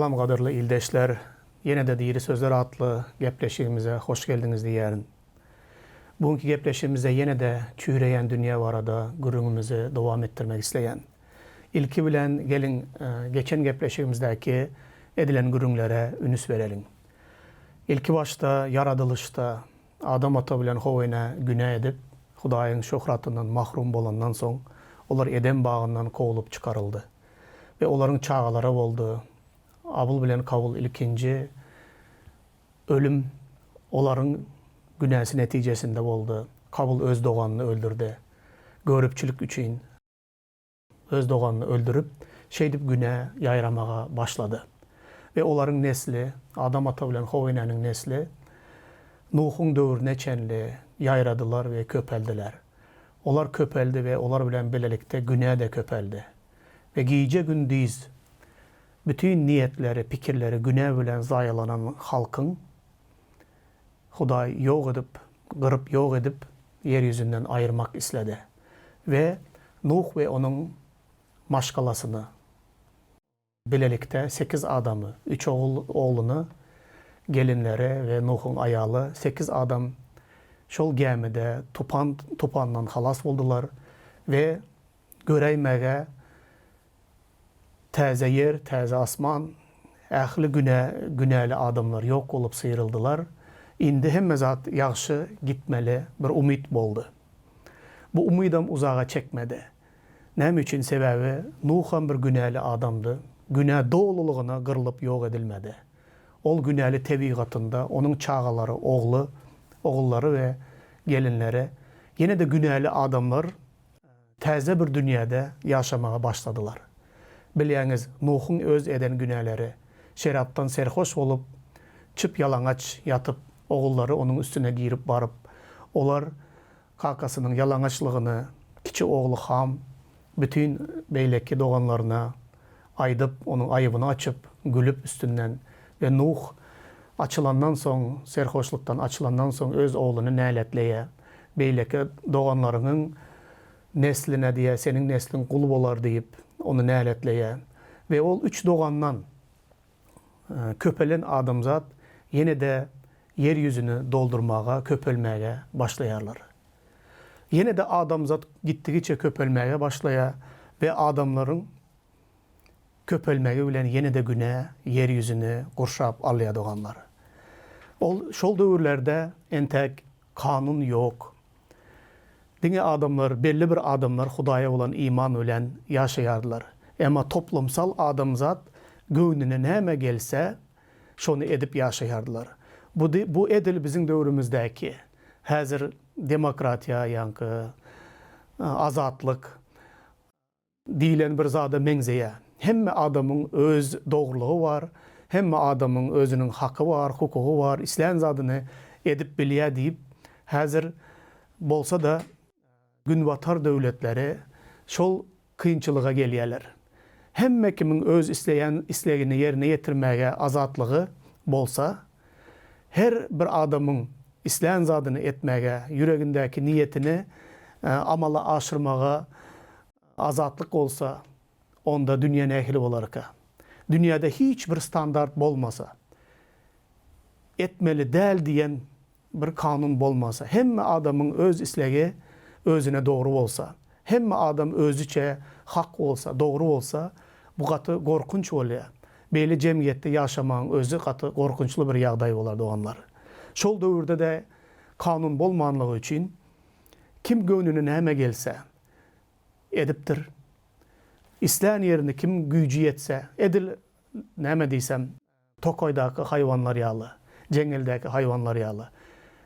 Salam gadyrly ildeşler! Ýene-de Diri sözler atly gepleşigimize hoş geldiňiz diýýärin. Bu günki gepleşigimizde ýene-de çüýreýän dünýä barada gürrüňimizi dowam etdirmek isleýän. Ilki bilen geliň geçen gepleşigimizdäki edilen gürrüňlere ünüs bereliň. Ilki başda ýaradylyşda Adam ata bilen How ene günä edip, Hudaýyň şöhratyndan mahrum bolandan soň, olar Edem bagyndan kowlup çykaryldy. We olaryň çagalary boldy. Abyl bilen Kabyl ilkinji ölüm olaryň günäsi netijesinde boldy. Kabyl öz doganyny öldürdi. Göripçilik üçin. Öz doganyny öldürip, şeýdip günä ýaýramaga başlady. We olaryň nesli, Adam ata bilen How enäniň nesli Nuhuň döwrüne çenli ýaýradylar we köpeldiler. Olar köpeldi we olar bilen bilelikde günä-de köpeldi. We gije-gündiz bütin niýetleri, pikirleri günä bilen zaýalanan halkyň Hudaý ýok edip, gyryp ýok edip, ýer ýüzünden aýyrmak isledi. We Nuh we onuň maşgalasyny, bilelikde sekiz adamy, üç ogul, ogluny, gelinleri we Nuhuň aýaly, sekiz adam şol gämide tupan, tupandan halas boldular we göräýmäge Täze ýer, täze asman, ähli günä, günäli adamlar ýok bolup syryldylar. Indi hemme zat ýagşy gitmeli bir umyt boldy. Bu umydam uzaga çekmedi. Näme üçin? Sebäbi Nuham bir günäli adamdy. Günä dolulygyna gyrlyp ýok edilmedi. Ol günäli tebigatynda, onuň çagalary, ogly, ogullary we gelinleri, ýene-de günäli adamlar Täze bir dünýäde ýaşamaga başladylar. Bilýäňiz, Nuhuň öz eden günäleri, şerapdan serhoş bolup, çyp-ýalaňaç ýatyp, ogullary onuň üstüne girip baryp, olar kakasynyň ýalaňaçlygyny kiçi ogly Ham bütin beýleki doganlaryna aýdyp, onuň aýybyny açyp, gülüp üstünden we Nuh açylandan soň, serhoşlykdan açylandan soň öz ogluny näletleýär. Beýleki doganlaryňyň nesline diýýär, seniň nesliň gul bolar diýip, ony näletleýär. We ol üç dogandan köpelen adamzat ýene-de ýer ýüzüni doldurmaga, köpelmäge başlaýarlar. Ýene-de adamzat gitdigiçe köpelmäge başlaýar we adamlaryň köpelmegi bilen ýene-de günä ýer ýüzüni gurşap alýar doganlar. Ol şol döwürlerde entäk kanun ýok. Diňe adamlar, belli bir adamlar Hudaýa bolan iman bilen ýaşaýardylar. Emma toplumsal adamzat göwnüne näme gelse, şony edip ýaşaýardylar. Bu bu edil biziň döwrümizdäki häzir demokratiýa ýaňky azatlyk diýlen bir zada meňzeýär. Hemme adamyň öz dogrulygy bar, hemme adamyň özüniň haky bar, hukugy bar, islän zadyny edip bilýär diýip häzir bolsa-da Günbatar döwletleri şol kynçylyga gelýärler. Hemme kimiň öz isleýän islegini ýerine ýetirmäge azatlygy bolsa, her bir adamyň islän zadyny etmäge, ýüregindäki niýetini amala aşyrmaga azatlyk bolsa, onda dünýä nähili bolarka? Dünýäde hiç bir standart bolmasa, etmeli däl diýen Bir kanun bolmasa, hemme adamyň öz islegi özüne dogry bolsa, hemme adam özüçe hak bolsa, dogry bolsa, bu gaty gorkunç bolýar. Beýle jemgyýetde ýaşamagyň özi gaty gorkunçly bir ýagdaý bolar doganlar. Şol döwürde-de kanun bolmanlygy üçin kim göwnüne näme gelse edipdir. Islän ýerini kim güýji ýetse, edil näme diýsem, Tokaýdaky haýwanlar ýaly, jeňňeldäki haýwanlar ýaly.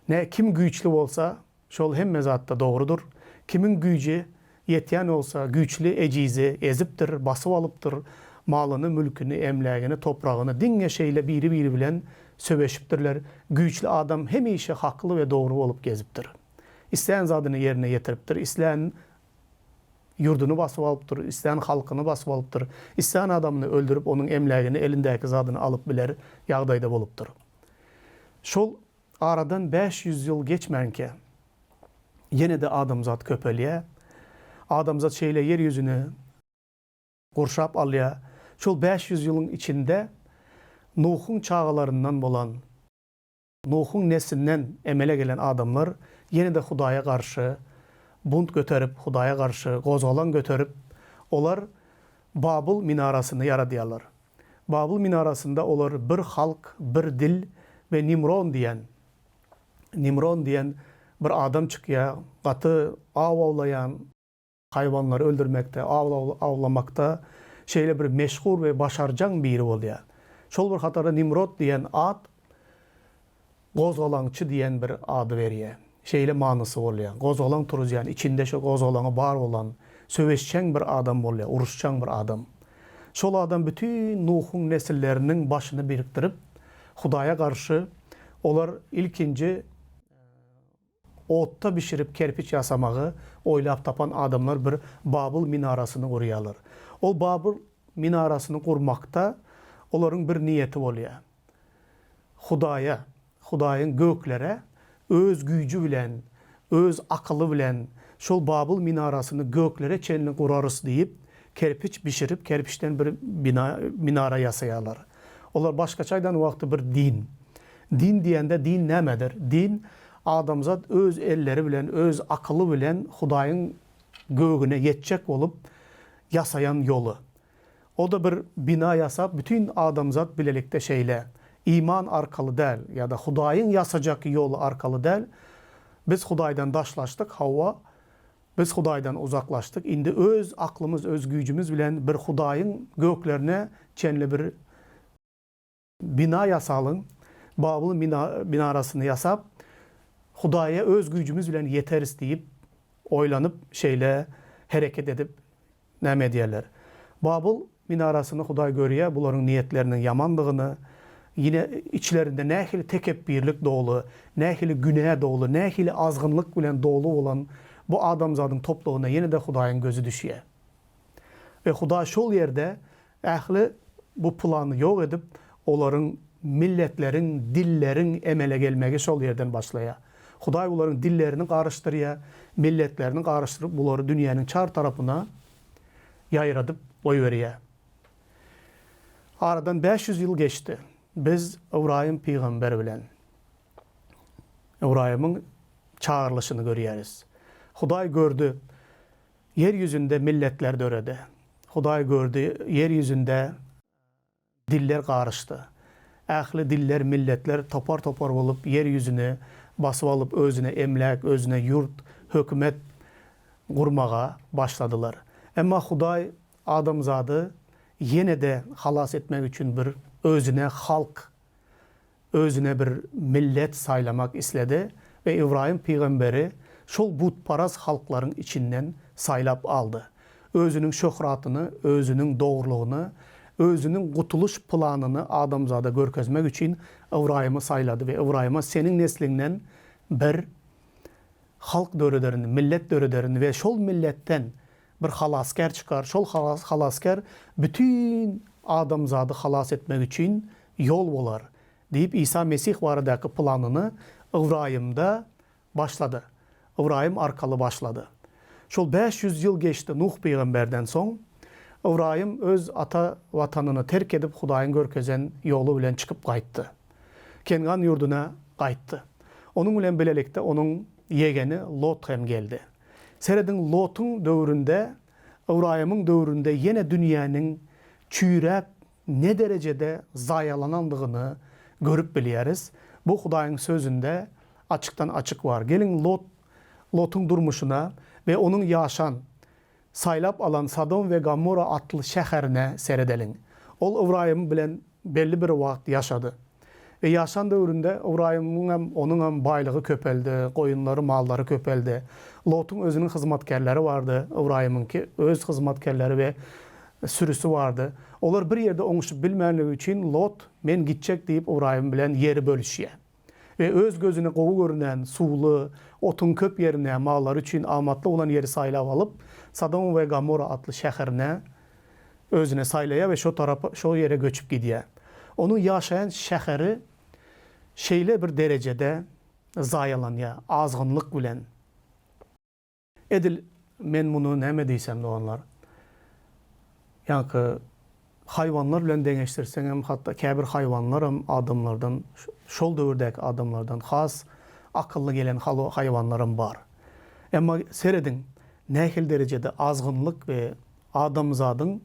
Nä kim güýçli bolsa, şol hemme zatda dogrudyr. Kimiň güýji ýetýän bolsa, güýçli ejizi ezipdir, basyp alypdyr, malyny, mülküni, emlägini, topragyny diňe şeýle biri-biri bilen söweşipdirler. Güýçli adam hemişe hakly we dogry bolup gezipdir. Islän zadyny ýerine ýetiripdir, islän Ýurduny basyp alypdyr, islän halkyny basyp alypdyr, islän adamyny öldürip, onuň emlägini, elindäki zadyny alyp biler ýagdaýda bolupdyr. Şol aradan 500 ýyl geçmänkä, ýene-de adamzat köpelýär. Adamzat şeýle ýer ýüzüni gurşap alýar. Şol 500 ýylyň içinde. Nuhuň çagalaryndan bolan, Nuhuň neslinden emele gelen adamlar ýene-de Hudaýa garşy bunt göterip, Hudaýa garşy gozgalaň göterip, olar Babyl minarasyny ýaradýarlar. Babyl minarasynda olar bir halk, bir dil we Nimron diýen, Nimron diýen bir adam çykýar, gaty aw awlaýan, haýwanlary öldürmekde, aw awlamakda şeýle bir meşhur we başarjaň biri bolýar. Şol bir hatarda Nimrod diýen at gozgalaňçy diýen bir ady berýär. Şeýle manysy bolýar. Gozgalaň turuzýan, içinde şo gozgalaňy bar bolan, söweşjeň bir adam bolýar, uruşjaň bir adam. Şol adam bütin Nuhuň nesilleriniň başyny birikdirip, Hudaýa garşy olar ilkinji Otda bişirip kerpiç ýasamagy oýlap tapan adamlar bir Babyl minarasyny gurýarlar. Ol Babyl minarasyny gurmakda olaryň bir niýeti bolýar. Hudaýa, Hudaýyň göklere öz güýji bilen, öz akyly bilen şol Babyl minarasyny göklere çenli gurarys diýip, kerpiç bişirip, kerpiçden bir bina, minara ýasaýarlar. Olar başgaça aýdan wagty bir din. Din diýende din nämedir? Din, adamzat öz elleri bilen, öz akyly bilen Hudaýyň gögüne ýetjek bolup ýasaýan ýoly. O-da bir bina ýasap, bütin adamzat bilelikde şeýle, iman arkaly däl, ýa-da Hudaýyň ýasajak ýoly arkaly däl, biz Hudaýdan daşlaşdyk, hawa, biz Hudaýdan uzaklaşdyk, indi öz aklymyz, öz güýjümiz bilen bir Hudaýyň göklerine çenli bir Bina ýasalyň, Babyl minarasyny ýasap, Hudaýa öz güýjümiz bilen ýeteris diýip oýlanyp, şeýle hereket edip näme edýärler. Babyl minarasyny Hudaý görýär, bularyň niýetleriniň ýamandygyny, ýene içlerinde nähili tekepbirlik doly, nähili günä doly, nähili azgynlyk bilen doly bolan bu adamzadyň toplugyna ýene-de Hudaýyň gözi düşýär. We Hudaý şol ýerde ähli bu plany ýok edip, olaryň milletleriň, dilleriň emele gelmegi şol ýerden başlaýar. Hudaý bularyň dillerini garyşdyrýar, milletlerini garyşdyryp, bulary dünýäniň çar tarapyna ýaýradyp goýberýär. Aradan 500 ýyl geçdi. Biz Ybraýym pygamber bilen Ybraýymyň çagyrylyşyny görýäris. Hudaý gördi, Ýer ýüzünde milletler döredi. Hudaý gördi, ýer ýüzünde diller garyşdy. Ähli diller, milletler topar-topar bolup ýer ýüzüni basyp alyp özüne emläk, özüne ýurt, hökümet gurmaga başladylar. Emma Hudaý adamzady ýene-de halas etmek üçin bir özüne halk özüne bir millet saýlamak isledi we Ybraýym pygamberi şol butparaz halklaryň içinden saýlap aldy. Özüniň şöhratyny, özüniň dogrulygyny, özüniň gutulyş planyny adamzada görkezmek üçin Ybraýymy saýlady we Ybraýyma seniň nesliňden bir halk dörederin, millet dörederin we şol milletden bir halasgär çykar, şol halasgär bütin adamzady halas etmek üçin ýol bolar diýip Isa Mesih baradaky planyny Ybraýymda başlady. Ybraýym arkaly başlady. Şol 500 ýyl geçdi Nuh pygamberden soň, Ybraýym öz ata watanyny terk edip Hudaýyň görkezen ýoly bilen çykyp gaýtdy. Kengan ýurduna gaýtdy. Onuň bilen bilelikde onuň ýegeni Lot hem geldi. Serediň Lotuň döwründe, Ybraýymyň döwründe ýene dünýäniň çüýräp ne derejede zaýalanandygyny görüp bilýäris. Bu Hudaýyň Sözünde açykdan açyk bar. Geliň Lot Lotuň durmuşyna we onuň ýaşan, saýlap alan Sodom we Gomorra atly şäherine seredeliň. Ol Ybraýym bilen belli bir wagt ýaşady. We ýaşan döwründe Ybraýymyňam, onuňam baýlygy köpeldi, goýunlary, mallary köpeldi. Lotuň özüniň hyzmatkärleri bardy, Ybraýymyňky öz hyzmatkärleri we sürüsi bardy. Olar bir ýerde oňuşyp bilmänligi üçin Lot, Men gitjek diýip Ybraýym bilen ýeri bölüşýär. We öz gözüne gowy görünen, suwly, otuň köp ýerine, mallary üçin amatly bolan ýeri saýlap alyp, Sodoma we Gomorra atly şäherine özüne saýlaýar we şo tarapa, şo ýere göçüp gidýär. Onuň ýaşaýan şäheri şeýle bir derejede zaýalanýar, azgynlyk bilen. Edil men muny näme diýsem doganlar, ýaňky Haýwanlar bilen deňeşdirseňem, hatda käbir haýwanlaram adamlardan, şol döwürdäki adamlardan has akylly gelen haýwanlaram bar. Emma serediň, nähili derejede azgynlyk we adamzadyň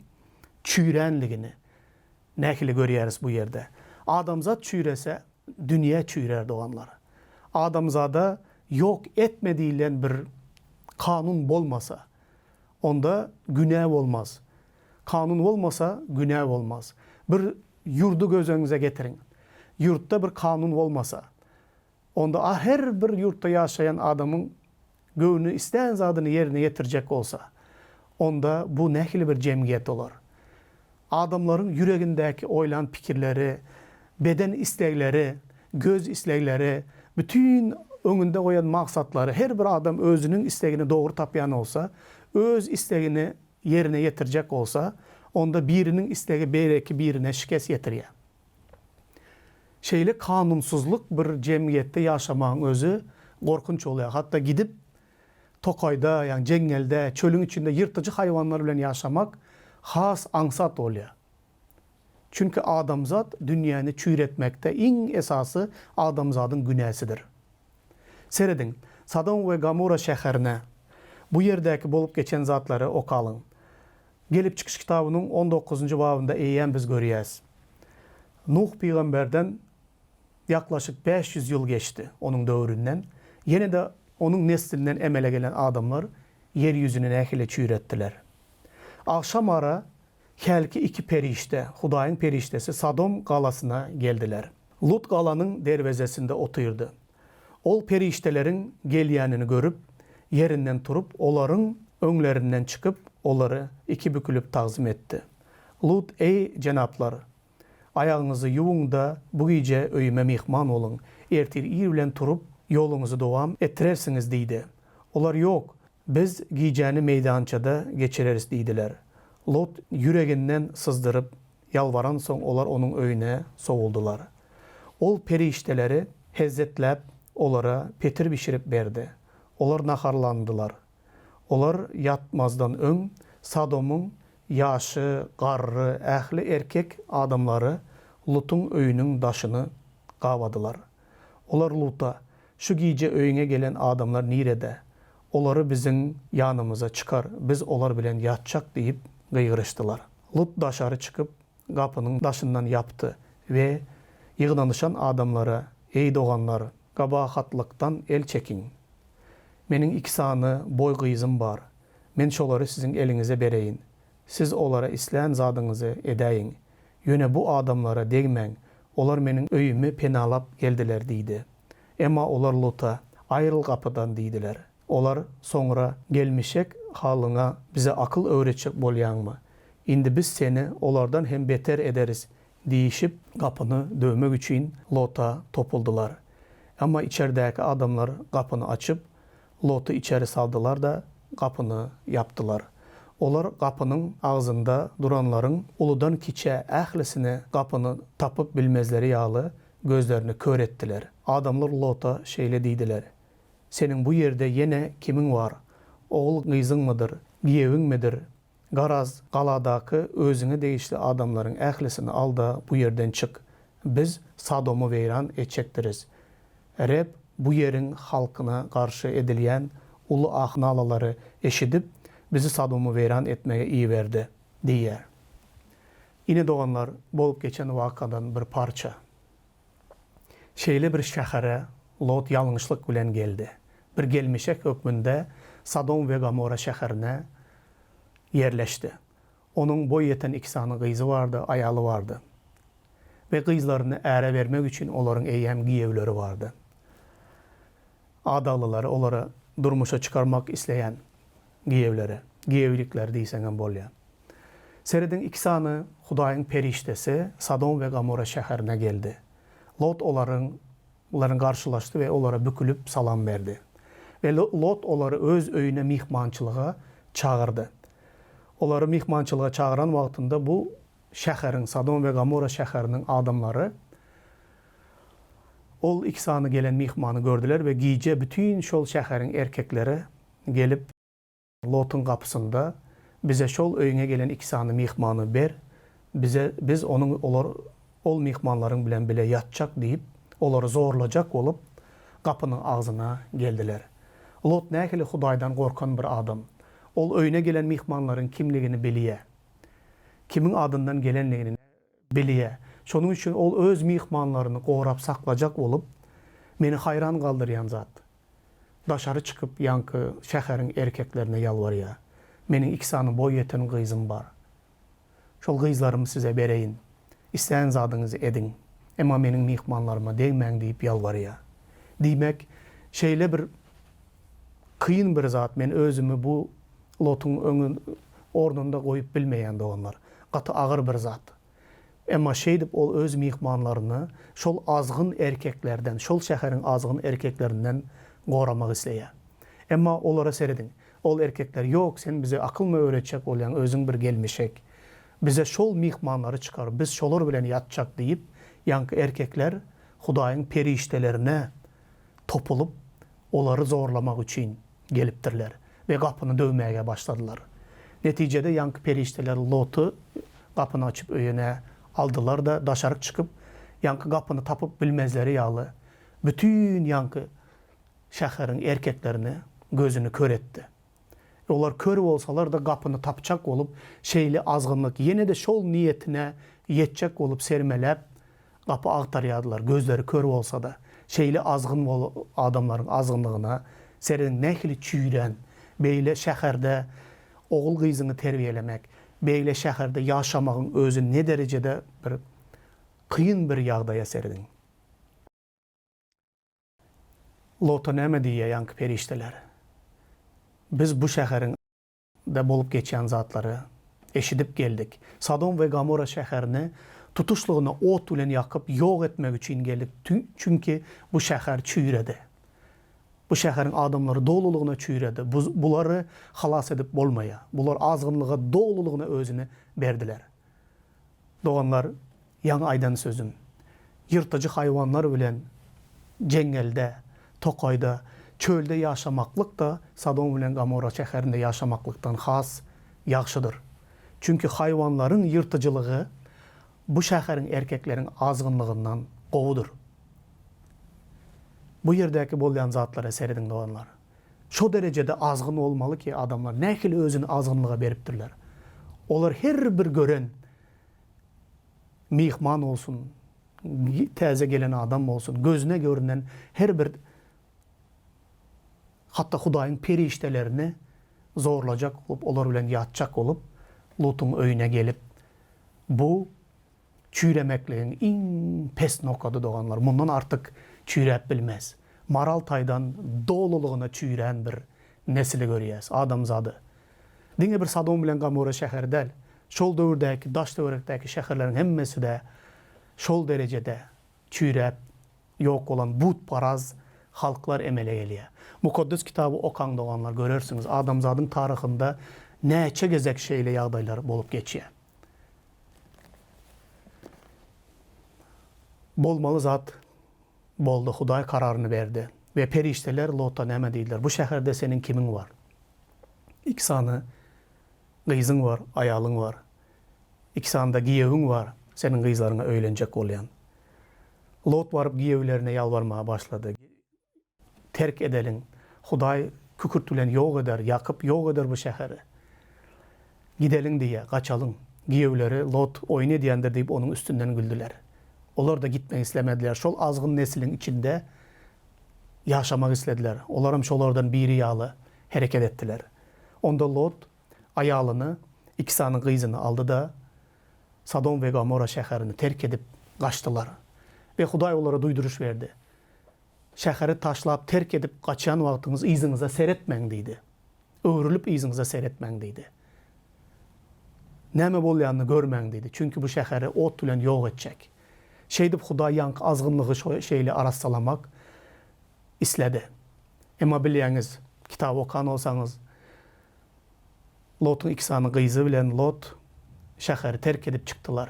çüýränligini nähili görýäris bu ýerde. Adamzat çüýrese, dünýä çüýrär doganlar. Adamzada ýok etme diýlen bir kanun bolmasa, onda günä bolmaz. Kanun bolmasa, günä bolmaz. Bir ýurdy göz öňüňize getiriň. Ýurtda bir kanun bolmasa, onda a her bir ýurtda ýaşaýan adamyň göwni islän zadyny ýerine ýetirjek bolsa, onda bu nähili bir jemgyýet bolar? Adamlaryň ýüregindäki oýlan pikirleri, beden islegleri, göz islegleri, bütin öňünde goýan maksatlary, her bir adam özüniň islegini dogry tapýan bolsa, öz islegini ýerine ýetirjek bolsa, onda biriniň islegi beýleki birine şikes ýetirýär. Şeýle kanunsyzlyk bir jemgyýetde ýaşamagyň özi gorkunç bolýar. Hatda gidip tokaýda, ýagny jeňňelde, çölüň içinde ýyrtyjy haýwanlar bilen ýaşamak has aňsat bolýar. Çünki adamzat dünýäni çüýretmekde iň esasy adamzadyň günäsidir. Serediň, Sodom we Gomorra şäherine, bu ýerdäki bolup geçen zatlary okalyň. Gelip çykyş kitabynyň on dokuzynjy babynda eýýäm biz görýäs. Nuh pygamberden ýaklaşyk 500 ýyl geçdi onuň döwründen. Ýene-de onuň neslinden emele gelen adamlar ýer ýüzüni nähili çüýretdiler. Agşamara hälki iki perişde, Hudaýyň perişdesi Sodom galasyna geldiler. Lut galanyň derwezesinde otyrdy. Ol perişdeleriň gelýänini görüp, ýerinden turup, olaryň öňlerinden çykyp, olary iki bükülip tagzym etdi. Lut, Eý, jenaplar! Aýagyňyzy ýuwuň-da, bu gije öýüme myhman boluň. Ertir ir bilen turup, ýoluňyzy dowam etdirersiňiz diýdi. Olar, Ýok, biz gijäni meýdançada geçireris diýdiler. Lut ýüreginden syzdyryp, ýalbaransoň olar onuň öýüne sowuldylar. Ol perişdeleri hezzetläp, olara petir bişirip berdi. Olar naharlandylar. Olar ýatmazdan öň Sodomyň ýaşy, garry, ähli erkek adamlary Lutuň öýüniň daşyny gabadylar. Olar Luta, Şu gije öýüňe gelen adamlar nirede? Olary biziň ýanymyza çykar, biz olar bilen ýatjak diýip gygyryşdylar. Lut daşary çykyp, gapynyň daşyndan ýapdy we ýygnanyşan adamlara, Eý, doganlar, gabahatlykdan el çekiň. Meniň iki sany boý gyzym bar. Men şolary siziň eliňize bereýin. Siz olara islän zadyňyzy edäýiň. Ýöne bu adamlara degmäň, olar meniň öýümi penalap geldiler diýdi. Emma olar Luta, Aýryl gapydan diýdiler. Olar soňra, Gelmişek halyňa bize akyl öwretjek bolýaňmy? Indi biz seni olardan hem beter ederis diýşip, gapyny döwmek üçin Lota topuldylar. Emma içerdäki adamlar gapyny açyp, Loty içeri saldylar-da, gapyny ýapdylar. Olar gapynyň agzynda duranlaryň uludan-kiçä ählisini gapyny tapyp bilmezleri ýaly gözlerini kör etdiler. Adamlar Lota şeýle diýdiler, Seniň bu ýerde ýene kimiň bar? Ogul-gyzyňmydyr, giýewiňmidir? Garaz, galadaky özüňe degişli adamlaryň ählisini al-da, bu ýerden çyk. Biz Sodomy weýran etjekdiris. Reb bu ýeriň halkyna garşy edilýän uly ah-nalalary eşidip, bizi Sodomy weýran etmege iberdi diýýär. Ine, doganlar, bolup geçen wakadan bir parça. Şeýle bir şähere Lot ýalňyşlyk bilen geldi. Bir gelmişek hökmünde Sodom we Gomorra şäherine ýerleşdi. Onuň boý ýeten iki sany gyzy bardy, aýaly bardy. We gyzlaryny äre bermek üçin olaryň eýýäm giýewleri bardy. Adaglylary olary durmuşa çykarmak isleýän giýewleri, giýewlikleri diýseňem bolýar. Serediň, iki sany Hudaýyň perişdesi Sodom we Gomorra şäherine geldi. Lot olaryň bilen garşylaşdy we olara bükülip salam berdi. We Lot olary öz öýüne myhmançylyga çagyrdy. Olary myhmançylyga çagyran wagtynda bu şäheriň, Sodom we Gomorra şäheriniň adamlary ol iki sany gelen myhmany gördüler we gije bütin şol şäheriň erkekleri gelip, Lotuň gapysynda, Bize şol öýüňe gelen iki sany myhmany ber. Bize, biz onuň, olar, ol myhmanlaryň bilen bile ýatjak diýip, olary zorlajak bolup, gapynyň agzyna geldiler. Lot nähili Hudaýdan gorkan bir adam! Ol öýüne gelen myhmanlaryň kimligini bilýär. Kimiň adyndan gelenligini bilýär. Şonuň üçin ol öz myhmanlaryny gorap saklajak bolup, meni haýran galdyrýan zat, daşary çykyp ýaňky şäheriň erkeklerine ýalbarýar, Meniň iki sany boý ýeten gyzym bar. Şol gyzlarymy size bereýin. Islän zadyňyzy ediň. Emma meniň myhmanlaryma degmäň diýip ýalbarýar. Diýmek, şeýle bir kyn bir zat, men özümi bu Lotuň öňi ornunda goýup bilmeýän doganlar. Gaty agyr bir zat. Emma şeýdip ol öz myhmanlaryny şol azgyn erkeklerden, şol şäheriň azgyn erkeklerinden goramak isleýär. Emma olara serediň, ol erkekler, Ýok, sen bize akylmy öwretjek bolýaň, özüň bir gelmişek. Bize şol myhmanlary çykar, biz şolar bilen ýatjak diýip, ýaňky erkekler Hudaýyň perişdelerine topulyp, olary zorlamak üçin gelipdirler we gapyny döwmäge başladylar. Netijede ýaňky perişdeler Loty gapyny açyp öýüne aldylar-da, daşaryk çykyp, ýaňky gapyny tapyp bilmezleri ýaly, bütin ýaňky şäheriň erkeklerini gözüni kör etdi. Olar kör bolsalar-da gapyny tapjak bolup, şeýle azgynlyk, ýene-de şol niýetine ýetjek bolup sermeläp, gapy agtarýardylar, gözleri kör bolsa-da. Şeýle azgyn bol adamlaryň azgynlygyna serediň nähili çüýrän, beýle şäherde ogul-gyzyňy terbiýelemek, beýle şäherde ýaşamagyň özi ne derejede bir kyn bir ýagdaýa serediň. Lota näme diýýär ýaňky perişdeler? Biz bu şäheriň de bolup geçýän zatlary eşidip geldik. Sodom we Gomorra şäherini tutuşlygyna ot bilen ýakyp ýok etmek üçin geldik, çünki bu şäher çüýredi. Bu şäheriň adamlary dolulygyna çüýredi. Bulary halas edip bolmaýar. Bular azgynlyga dolulygyna özüni berdiler. Doganlar, ýaňy aýdan sözüm. Ýyrtyjy haýwanlar bilen jeňňelde, tokaýda, çölde ýaşamaklyk-da Sodom bilen Gomorra şäherinde ýaşamaklykdan has ýagşydyr. Çünki haýwanlaryň ýyrtyjylygy bu şäheriň erkekleriň azgynlygyndan gowudyr. Bu ýerdäki bolýan zatlara serediň doganlar. Şo derejede azgyn bolmaly ki adamlar nähili özüni azgynlyga beripdirler. Olar her bir gören myhman bolsun, täze gelen adam bolsun, gözüne görünen her bir hatda Hudaýyň perişdelerini zorlajak bolup, olar bilen ýatjak bolup, Lutuň öýüne gelip, bu Çüýremekligiň iň pes nokady doganlar, mundan artyk çüýräp bilmez. Moral taýdan dolulygyna çüýrän bir nesli görýäs, adamzady. Diňe bir Sodom bilen Gomorra şäheri däl, şol döwürdäki daş-töwerekdäki şäherleriň hemmesi-de şol derejede çüýräp ýok bolan butparaz halklar emele gelýär. Mukaddes Kitaby okaň doganlar, görersiňiz, adamzadyň taryhynda näçe gezek şeýle ýagdaýlar bolup geçýär. Bolmaly zat boldy, Hudaý kararyny berdi. We perişdeler Lota näme diýdiler? Bu şäherde seniň kimiň bar? Iki sany gyzyň bar, aýalyň bar. Iki sany-da giýewiň bar, seniň gyzlaryňa öýlenjek bolýan. Lot baryp giýewlerine ýalbarmaga başlady. Terk edeliň. Hudaý kükürt bilen ýok eder, ýakyp ýok eder bu şäheri. Gideliň diýýär, gaçalyň. Giýewleri Lot oýun edýändir diýip onuň üstünden güldüler. Olar-da gitmek islemediler. Şol azgyn nesliň içinde ýaşamak islediler. Olaram şolardan biri ýaly hereket etdiler. Onda Lot aýalyny, iki sany gyzyny aldy-da, Sodom we Gomorra şäherini terk edip gaçdylar. We Hudaý olara duýduryş berdi. Şäheri taşlap, terk edip gaçýan wagtyňyz yzyňyza seretmäň diýdi. Öwrülip yzyňyza seretmäň diýdi. Näme bolýanyny görmäň diýdi. Çünki bu şäheri ot bilen ýok etjek. Şeýdip Hudaý ýaňky azgynlygy şeýle arassalamak isledi. Emma bilýäňiz, kitaby okan bolsaňyz, Lotuň iki sany gyzy bilen Lot şäheri terk edip çykdylar.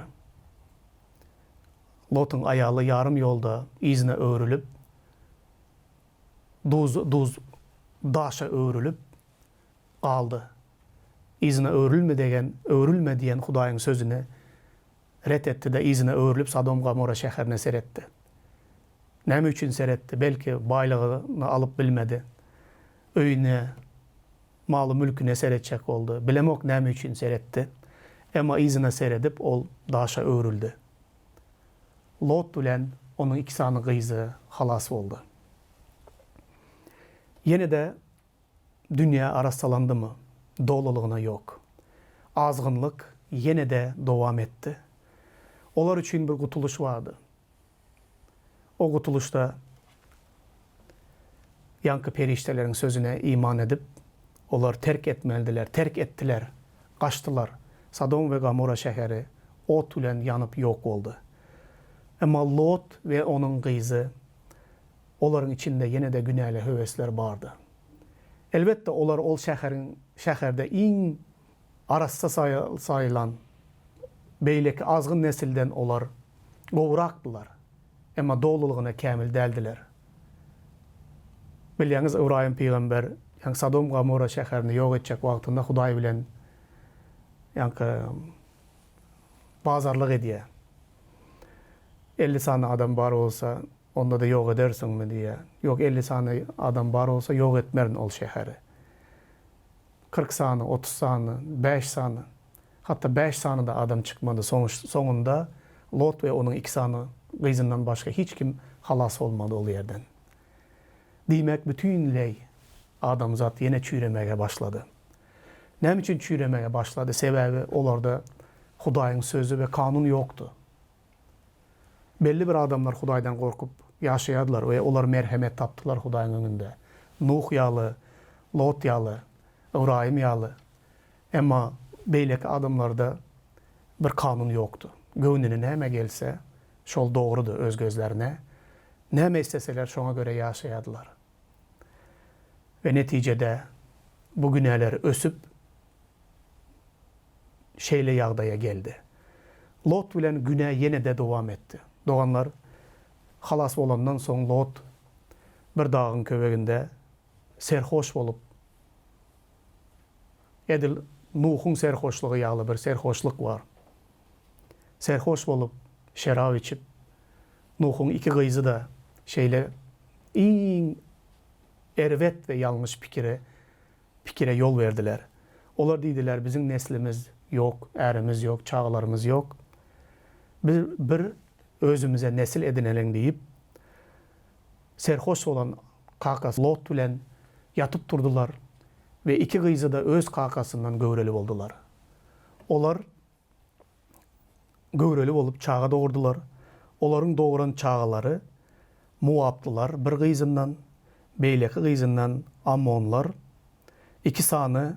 Lotuň aýaly ýarym ýolda yzyna öwrülip, duz, duz daşa öwrülip galdy. Yzyna öwrülme degen, öwrülme diýen Hudaýyň sözüni. Ret etdi-de, yzyna öwrülip Sodom-Gomorra şäherine seretdi. Näme üçin seretdi? Belki, baýlygyny alyp bilmedi. Öýüne, maly-mülküne seretjek boldy. Bilemok näme üçin seretdi. Emma yzyna seredip, ol daşa öwrüldi. Lot bilen onuň iki sany gyzy halas boldy. Ýene-de dünýä arassalandymy? Dolulygyna ýok. Azgynlyk ýene-de dowam etdi. Olar üçin bir gutulyş bardy. O gutulyşda ýaňky perişdeleriň sözüne iman edip, olar terk etmelidiler, terk etdiler, gaçdylar. Sodom we Gomorra şäheri ot bilen ýanyp ýok boldy. Emma Lot we onuň gyzy, olaryň içinde ýene-de günäli höwesler bardy. Elbetde, olar ol şäheriň, şäherde iň arassa saýylan beýleki azgyn nesilden olar gowrakdylar, emma dolulygyna kämil däldiler. Bilýäňiz, Ybraýym pygamber ýaňky Sodom-Gomorra şäherini ýok etjek wagtynda Hudaý bilen ýaňky bazarlyk edýär. 50 sany adam bar bolsa, onda-da ýok edersiňmi diýýär. Ýok, 50 sany adam bar bolsa, ýok etmerin ol şäheri. 40 sany, 30 sany, bäş sany, hatda bäş sany-da adam çykmady. Soňunda Lot we onuň iki sany gyzyndan başga hiç kim halas bolmady ol ýerden. Diýmek, bütinleý adamzat ýene çüýremäge başlady. Näme üçin çüýremäge başlady? Sebäbi olarda Hudaýyň sözi we kanun ýokdy. Belli bir adamlar Hudaýdan gorkup ýaşaýardylar we olar merhemet tapdylar Hudaýyň öňünde. Nuh ýaly, Lot ýaly, Ybraýym ýaly. Emma beýleki adamlarda bir kanun ýokdy. Göwnüne näme gelse, şol dogrudy öz gözlerine. Näme isleseler, şoňa göre ýaşaýardylar. We netijede bu günäler ösüp, şeýle ýagdaýa geldi. Lot bilen günä ýene-de dowam etdi. Doganlar, halas bolandan soň Lot bir dagyň köweginde serhoş bolup, edil Nuhuň serhoşlygy ýaly bir serhoşlyk bar. Serhoş bolup, şerap içip, Nuhuň iki gyzy-da şeýle iň erbet we ýalňyş pikire pikire ýol berdiler. Olar diýdiler, Biziň neslimiz ýok, ärimiz ýok, çagalarymyz ýok. Biz bir özümize nesil edineliň diýip, serhoş bolan kakasy Lot bilen ýatyp turdular we iki gyzy-da öz kakasyndan göwreli boldular. Olar göwreli bolup çaga dogurdylar. Olaryň dogran çagalary mowaplylar bir gyzyndan, beýleki gyzyndan ammonlar, iki sany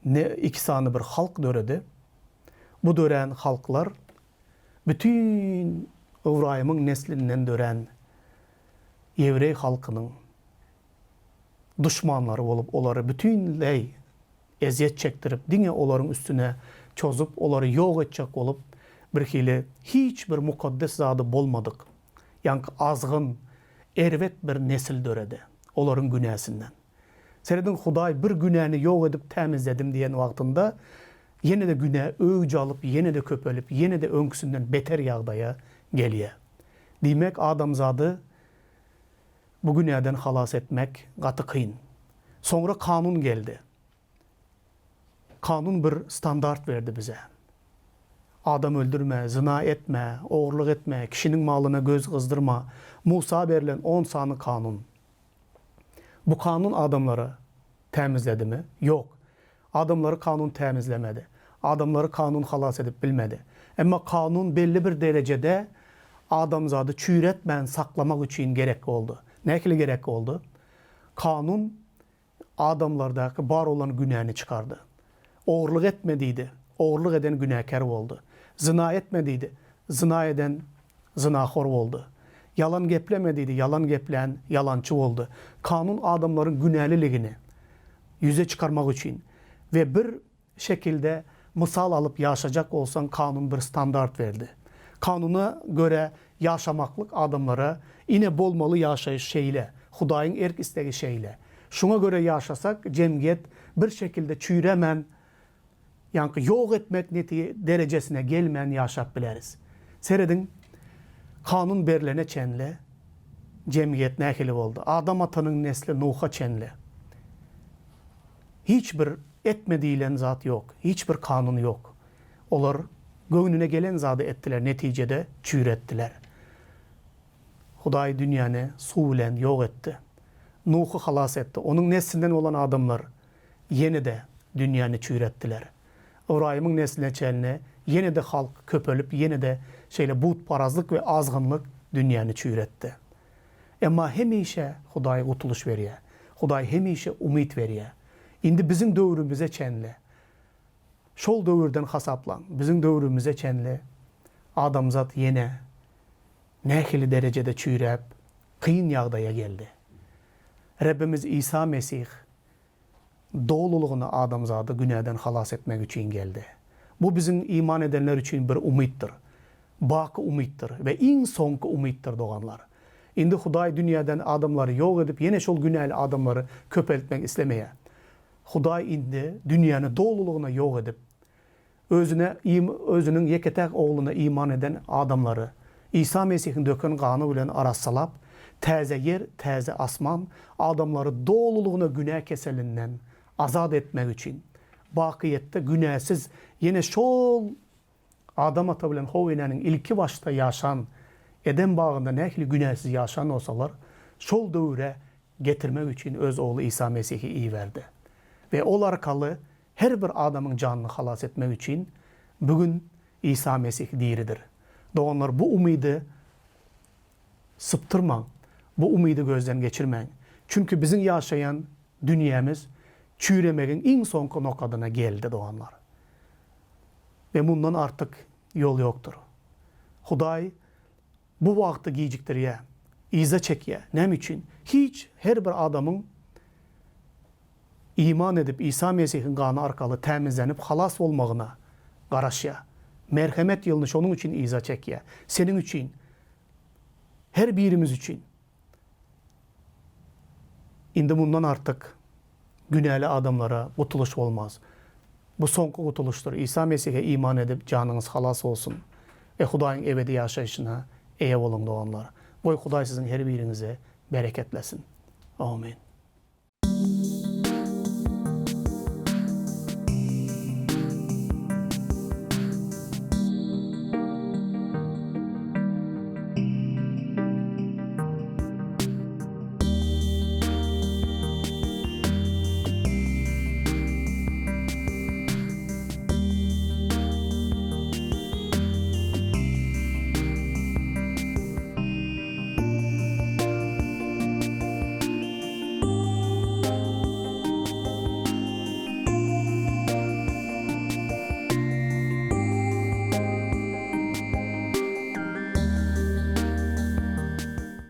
ne iki sany bir halk döredi. Bu dörän halklar bütin Ybraýymyň neslinden dörän ýewreý halkynyň duşmanlary bolup, olary bütinleý ezýet çekdirip, diňe olaryň üstüne çozup, olary ýok etjek bolup, birhili hiç bir mukaddes zady bolmadyk, ýaňky azgyn, erbet bir nesil döredi, olaryň günäsinden. Serediň, Hudaý bir günäni ýok edip tämizledim diýen wagtynda, ýene-de günä öwj alyp, ýene-de köpelip, ýene-de öňküsinden beter ýagdaýa gelýär. Diýmek, adamzady Bu günäden halas etmek gaty kyn. Soňra kanun geldi. Kanun bir standart berdi bize. Adam öldürme, zyna etme, ogurlyk etme, kişiniň malyna göz gyzdyrma, Musa berlen on sany kanun. Bu kanun adamlary tämizledimi? Ýok. Adamlary kanun tämizlemedi. Adamlary kanun halas edip bilmedi. Emma kanun belli bir derejede adamzady çüýretmän saklamak üçin gerek boldy. Nähili gerek boldy? Kanun adamlardaky bar bolan günäni çykardy. Ogurlyk etme diýdi, ogurlyk eden günäkär boldy. Zyna etme diýdi, zyna eden zynahor boldy. Ýalan gepleme diýdi, ýalan geplän ýalançy boldy. Kanun adamlaryň günäliligini ýüze çykarmak üçin we bir şekilde mysal alyp ýaşajak bolsaň kanun bir standart berdi. Kanuna görä ýaşamaklyk adamlara ine bolmaly ýaşaýyş şeýle, Hudaýyň erk islegi şeýle. Şuňa görä ýaşasak jemgyýet bir şekilde çüýremän. Ýaňky ýok etmek neti derejesine gelmän ýaşap bileris. Serediň, kanun berlene çenli jemgyýet nähili boldy? Adam atanyň nesli Nuha çenli hiç bir etme diýlen zat ýok, hiç bir kanun ýok. Olar göwnüne gelen zady etdiler, netijede çüýretdiler. Hudaý dünýäni suw bilen ýok etdi. Nuhy halas etdi. Onuň neslinden bolan adamlar ýene-de dünýäni çüýretdiler. Ybraýymyň nesline çenli ýene-de halk köpelip, ýene-de şeýle butparazlyk we azgynlyk dünýäni çüýretdi. Emma hemişe Hudaý gutulyş berýär. Hudaý hemişe umyt berýär. Indi biziň döwrümize çenli, şol döwürden hasaplaň, biziň döwrümize çenli adamzat ýene nähili derejede çüýräp, kyn ýagdaýa geldi. Rebbimiz Isa Mesih dolulygyna adamzady günäden halas etmek üçin geldi. Bu biziň iman edenler üçin bir umytdyr. Baky umytdyr we iň soňky umytdyr doganlar. Indi Hudaý dünýäden adamlary ýok edip ýene şol günäli adamlary köpeltmek islemeýär. Hudaý indi dünýäni dolulygyna ýok edip, Özüne, Özüniň ýeke-täk Ogluna iman eden adamlary Isa Mesihiň döken gany bilen arassalap, täze ýer, täze asman, adamlary dolulygyna günä keselinden azat etmek üçin, bakyýetde günäsiz, ýene şol Adam ata bilen How enäniň ilki başda ýaşan Edem bagynda nähili günäsiz ýaşan bolsalar, şol döwre getirmek üçin Öz Ogly Isa Mesihi iberdi. We ol arkaly Her bir adamyň janyny halas etmek üçin bu gün Isa Mesih diridir. Doganlar, bu umydy sypdyrmaň, bu umydy gözden geçirmäň. Çünki biziň ýaşaýan dünýämiz çüýremegiň iň soňky nokadyna geldi, doganlar. We mundan artyk ýol ýokdur. Hudaý bu wagty gijikdirýär, yza çekýär. Näme üçin? Hiç her bir adamyň iman edip, Isa Mesihiň gany arkaly tämizlenip halas bolmagyna garaşýar. Merhemet ýylyny şonuň üçin yza çekýär. Seniň üçin, her birimiz üçin. Indi mundan artyk günäli adamlara gutulyş bolmaz. Bu soňky gutulyşdyr. Isa Mesihe iman edip janyňyz halas bolsun we Hudaýyň ebedi ýaşaýşyna eýe boluň doganlar. Goý Hudaý siziň her biriňizi bereketlesin. Amin.